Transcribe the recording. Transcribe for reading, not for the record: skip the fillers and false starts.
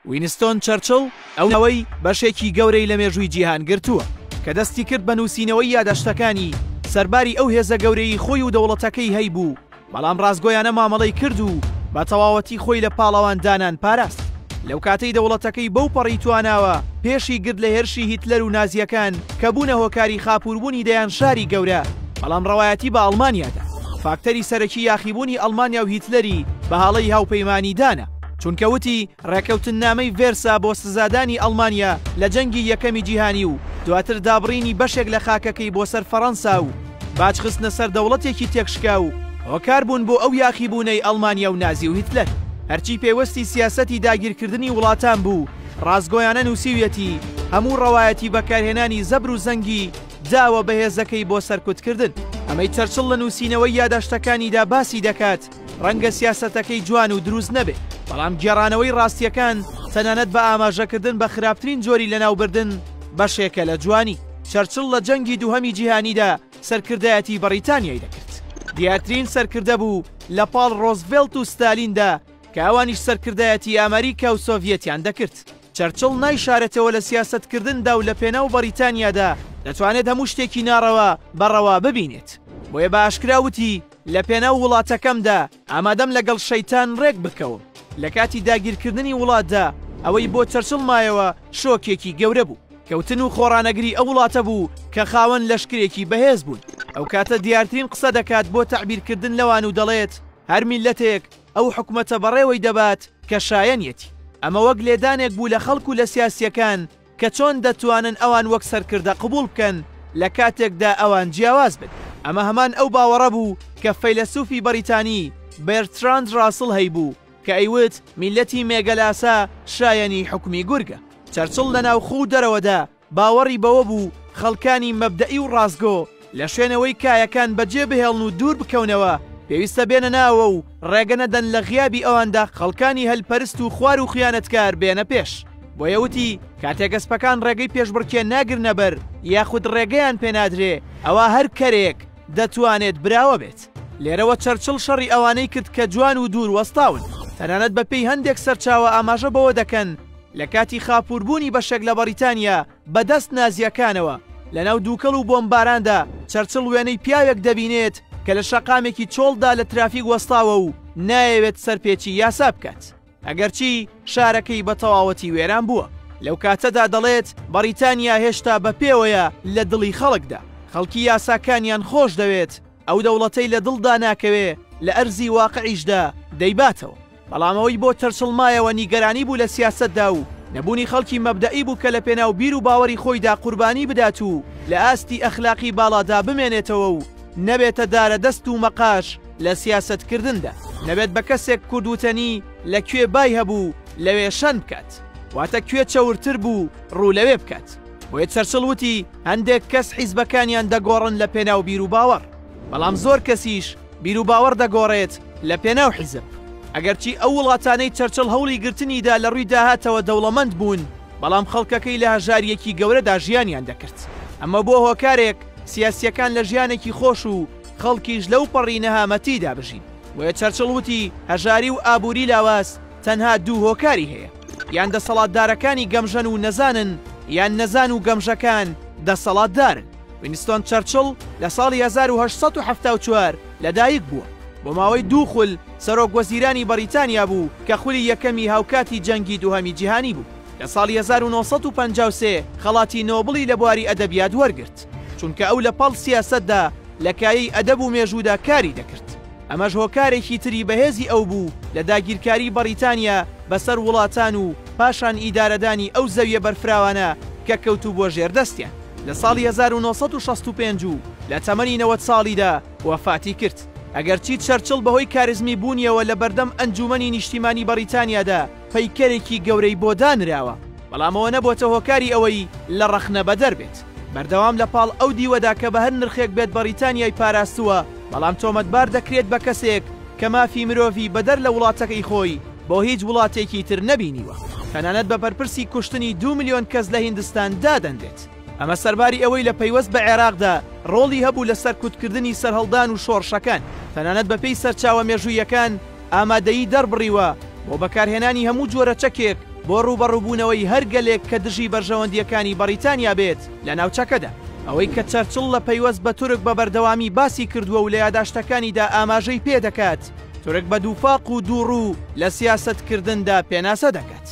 وینستۆن چەرچڵ، ئەو ناوەی بەشێکی گەورەی لە مێژووی جیهان گرتووە، کە دەستی کرد بە نووسینەوەی یاداشتەکانی، سەرباری ئەو هێزە گەورەی خۆی و دەوڵەتەکەی هەیبوو، بەڵام ڕاستگۆیانە مامەڵەی کرد و بە تەواوەتی خۆی لە پاڵەوان دانان پاراست. لەو کاتەی دەوڵەتەکەی بەو پەڕی تواناوە پێشی گرت لە هێرشی هیتلەر و نازییەکان کە بوونە هۆکاری خاپووربوونی دەیان شاری گەورە، بەڵام ڕەوایەتی بە ئەڵمانیا دا. فاکتەری سەرەکی یاخیبوونی ئەڵمانیا و هیتلەری بە هەڵەی هاوپەیمانی دانا، چونکە وتی ڕێکەوتننامەی ڤێرسا بۆ سزادانی ئەڵمانیا لە جەنگی یەکەمی جیهانی و دواتر دابڕینی بەشێک لە خاکەکەی بۆ سەر فەڕەنسا و باج خستنە سەر دەوڵەتێکی تێکشکاو هۆکار بوون بۆ ئەو یاخیبوونەی ئەڵمانیا و نازی و هیتلەر. هەرچی پەیوەستی سیاسەتی داگیرکردنی وڵاتان بوو، ڕاستگۆیانە نووسیویەتی هەموو ڕەوایەتی بەکارهێنانی زەبر و زەنگی داوە بە هێزەکەی بۆ سەرکوتکردن. ئەمەی چەرچڵ لە نووسینەوەی یاداشتەکانیدا باسی دەکات، ڕەنگە سیاسەتەکەی جوان و دروست نەبێ، بەڵام گێڕانەوەی ڕاستییەکان، تەنانەت بە ئاماژەکردن بە خراپترین جۆری لەناوبردن، بەشێکە لە جوانی. چەرچڵ لە جەنگی دووهەمی جیهانیدا سەرکردایەتی بەڕیتانیای دەکرد. دیارترین سەرکردە بوو لە پاڵ ڕۆزڤێڵت و ستالیندا کە ئەوانیش سەرکردایەتی ئەمریکا و سۆڤیەتیان دەکرد. چەرچڵ نایشارێتەوە لە سیاسەتکردندا و لە پێناو بەڕیتانیادا دەتوانێت هەموو شتێکی ناڕەوا بە ڕەوا ببینێت. بۆیە بە ئاشکرا وتی، لە پێناو وڵاتەکەمدا ئامادەم لەگەڵ شەیتان ڕێک بکەوم. لە کاتی داگیرکردنی وڵاتدا ئەوەی بۆ چەرچڵ مایەوە شۆکێکی گەورە بوو. کەوتن و خۆڕانەگری ئەو وڵاتە بوو کە خاوەن لەشکرێکی بەهێز بوون. ئەو کاتە دیارترین قسە دەکات بۆ تەعبیرکردن لەوان و دەڵێت، هەر میللەتێک ئەو حکومەتە بەڕێوەی دەبات کە شایەنیەتی. ئەمە وەک لێدانێک بوو لە خەڵک و لە سیاسییەکان کە چۆن دەتوانن ئەوان وەک سەرکردە قبوڵ بکەن لە کاتێکدا ئەوان جیاواز بن. ئەمە هەمان ئەو باوەڕە بوو کە فەیلەسوفی بەڕیتانی بێرتراند ڕاسڵ هەیبوو کە ئەیوت میللەتی مێگەلاسا شایەنی حوکمی گورگە. چەرچڵ لە ناوخۆ و دەرەوەدا باوەڕی بەوە بوو خەڵکانی مەبدەئی و ڕاستگۆ لە شوێنەوەی کایەکان بەجێ بهێڵن و دوور بکەونەوە، پێویستە بێنە ناوە و ڕێگە نەدەن لە غیابی ئەواندا خەڵکانی هەلپەرست و خوار و خیانەتکار بێنە پێش. بۆیە وتی، کاتێک ئەسپەکان ڕێگەی پێشبڕکێ ناگرنە بەر یاخود ڕێگەیان پێ نادرێ، ئەوا هەر کەرێک دەتوانێت براوە بێت. لێرەوە چەرچڵ شەڕی ئەوانەی کرد کە جوان و دوور وەستاون. تەنانەت بەپێی هەندێک سەرچاوە ئاماژە بەوە دەکەن لە کاتی خاپووربوونی بەشێک لە بەڕیتانیا بە دەست نازییەکانەوە، لەناو دووکەڵ و بۆمباراندا چەرچڵ وێنەی پیاوێک دەبینێت کە لە شەقامێکی چۆڵدا لە ترافیک وەستاوە و نایەوێت سەرپێچی یاسا بکات، ئەگەرچی شارەکەی بە تەواوەتی وێران بووە. لەو کاتەدا دەڵێت، بەڕیتانیا هێشتا بە پێوەیە لە دڵی خەڵکدا، خەڵکی یاساکانیان خۆش دەوێت، ئەو دەوڵەتەی لە دڵدا ناکەوێ لە ئەرزی واقعیشدا دەیباتەوە. بەڵام ئەوەی بۆ چەرچڵ مایەوە نیگەرانی بوو لە سیاسەتدا و نەبوونی خەڵکی مەبدەئی بوو کە لە پێناو بیر و باوەڕی خۆیدا قوربانی بدات و لە ئاستی ئەخلاقی باڵادا بمێنێتەوە و نەبێتە دارەدەست و مەقاش لە سیاسەتکردندا، نەبێت بە کەسێک کورد وتەنی لە کوێ بای هەبوو لەوێ شەن بکات، واتە کوێ چەورتر بوو ڕوو لەوێ بکات. بۆیە چەرچڵ وتی هەندێک کەس حیزبەکانیان دەگۆڕن لە پێناو بیروباوەڕ، بەڵام زۆر کەسیش بیروباوەڕ دەگۆڕێت لە پێناو حیزب. ئەگەرچی ئەو وڵاتانەی چەرچڵ هەوڵی گرتنی دا لە ڕووی داهاتەوە دەوڵەمەند بوون، بەڵام خەڵکەکەی لە هەژارییەکی گەورەدا ژیانیان دەکرد. ئەمە بووە هۆکارێک سیاسییەکان لە ژیانێکی خۆش و خەڵکیش لەو پەڕی نەهامەتیدا بژین. بۆیە چەرچڵ وتی هەژاری و ئابووری لاواز تەنها دوو هۆکاری هەیە، یان دەسەڵاتدارەکانی گەمژەن و نەزانن، یان نەزان و گەمژەکان دەسەڵاتدارن. وینستۆن چەرچڵ لە ساڵی 1874 لەدایک بووە. بۆ ماوەی دوو خول سەرۆک وەزیرانی بەڕیتانیا بوو کە خولی یەکەمی هاوکاتی جەنگی دووهەمی جیهانی بوو. لە ساڵی 1953 خەڵاتی نۆبڵی لە بواری ئەدەبیات وەرگرت، چونکە ئەو لە پاڵ سیاسەتدا لە کایەی ئەدەب و مێژوودا کاری دەکرد. ئەمەش هۆکارێکی تری بەهێزی ئەو بوو لە داگیرکاری بەڕیتانیا بەسەر وڵاتان و پاشان ئیدارەدانی ئەو زەویە بەرفراوانە کە کەوتبووە ژێر دەستیان. لە ساڵی 1965 و لە تەمەنی 90 ساڵیدا وەفاتی کرد. ئەگەرچی چەرچڵ بەهۆی کاریزمی بوونیەوە لە بەردەم ئەنجوومەنی نیشتیمانی بەڕیتانیادا پەیکەرێکی گەورەی بۆ دانراوە، بەڵام ئەوە نەبۆتە هۆکاری ئەوەی لە ڕەخنە بەدەر بێت. بەردەوام لە پاڵ ئەو دیوەدا کە بە هەر نرخێک بێت بەڕیتانیای پاراستووە، بەڵام تۆمەتبار دەکرێت بە کەسێک کە مافی مرۆڤی بەدەر لە وڵاتەکەی خۆی بۆ هیچ وڵاتێکی تر نەبینیوە. تەنانەت بە بەرپرسی کوشتنی دوو ملیۆن کەس لە هیندستان دادەنرێت. ئەمە سەرباری ئەوەی لە پەیوەست بە عێراقدا ڕۆڵی هەبوو لە سەرکوتکردنی سەرهەڵدان و شۆڕشەکان، تەنانەت بەپێی سەرچاوە مێژووییەکان ئامادەیی دەربڕیوە بۆ بەکارهێنانی هەموو جۆرە چەکێک بۆ ڕووبەڕووبوونەوەی هەر گەلێک کە دژی بەرژەوەندییەکانی بەڕیتانیا بێت لە ناوچەکەدا. ئەوەی کە چەرچڵ لە پەیوەست بە تورک بە بەردەوامی باسی کردووە و لە یاداشتەکانیدا ئاماژەی پێدەکات، تورک بە دووفاق و دووڕوو لە سیاسەتکردندا پێناسە دەکات.